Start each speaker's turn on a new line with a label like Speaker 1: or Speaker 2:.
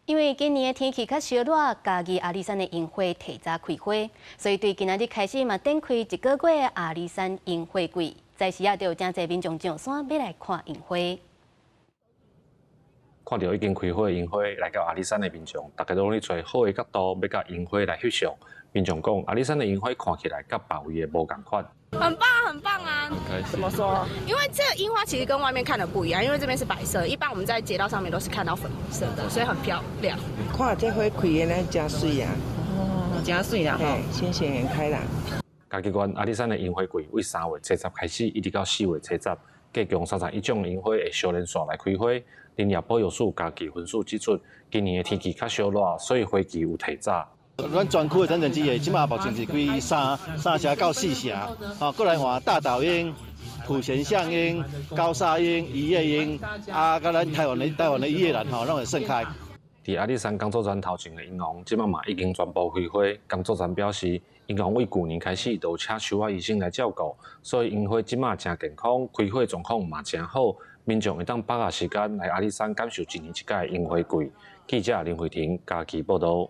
Speaker 1: 因為今年的天氣較燒熱，嘉義阿里山的櫻花提早開花，所以對今仔日開始嘛展開一個月的阿里山櫻花季。在時仔就有誠濟民眾上山欲來看櫻花。
Speaker 2: 看著已經開花的櫻花，來到阿里山的民眾，逐家攏咧揣好的角度，欲佮櫻花來翕相。民眾講，阿里山的櫻花看起來佮別位的無仝款。
Speaker 3: 很棒，很棒啊！
Speaker 4: 怎麼說？
Speaker 3: 因為這個櫻花其實跟外面看的不一樣，因為這邊是白色，一般我們在街道上面都是看到粉紅色的，所以很漂亮。
Speaker 5: 看這花開的呢，誠媠啊！
Speaker 4: 哦，誠媠啦！
Speaker 5: 嘿，心情很開朗。
Speaker 2: 嘉義縣阿里山的櫻花季對3月初十開始，一直到4月初十，計共31種櫻花會相連紲來開花。林業保育署嘉義分署指出，今年的天氣較燒熱，所以花期有提早。
Speaker 6: 咱全區的產地的，這馬目前是開三成到四成，吼，閣來換大島櫻、普賢象櫻、高砂櫻、榆葉櫻，啊，佮咱台灣的榆葉蘭吼，攏會盛開。
Speaker 2: 佇阿里山工作站頭前的櫻王，這馬嘛已經全部開花。工作站表示，櫻王對舊年開始就有請樹仔醫生來照顧，所以櫻花這馬誠健康，開花狀況嘛誠好。民眾會當把握時間來阿里山感受一年一屆櫻花季。記者林慧婷嘉義報導。